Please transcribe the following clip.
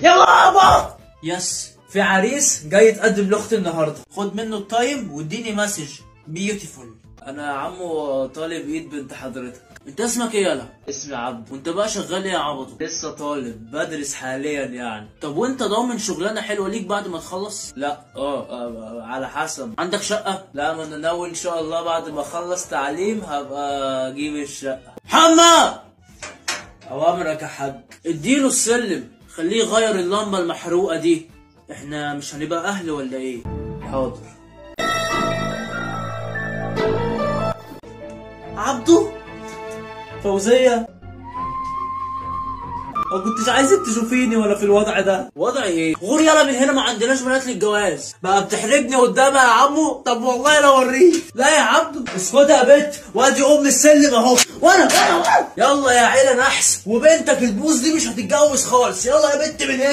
يلا يابا. yes، في عريس جاي يتقدم لاختي النهارده، خد منه ال time واديني message beautiful. انا يا عمو طالب ايد بنت حضرتك. انت اسمك ايه يالا؟ اسمي عبد. وانت بقى شغال ايه يا عبطو؟ لسه طالب، بدرس حاليا يعني. طب وانت ضامن شغلانة حلوة ليك بعد ما تخلص؟ لا على حسب. عندك شقه؟ لا، ما انا ناوي ان شاء الله بعد ما اخلص تعليم هبقى اجيب الشقة. محمد، اوامرك يا حاج. اديله السلم، خليه يغير اللمبة المحروقه دي. احنا مش هنبقى اهل ولا ايه؟ حاضر. عبدو، فوزية، ما كنتش عايزك تشوفيني وانا في الوضع ده. وضع ايه؟ غور يلا من هنا، ما عندناش بنات للجواز. بقى بتحرجني قدامها يا عمو؟ طب والله لا اوريك. لا يا عبدو، اسكتي يا بنت، وادي ام السلم اهو. وانا يلا يا عيله نحس، وبنتك البوز دي مش هتتجوز خالص. يلا يا بنت من هنا.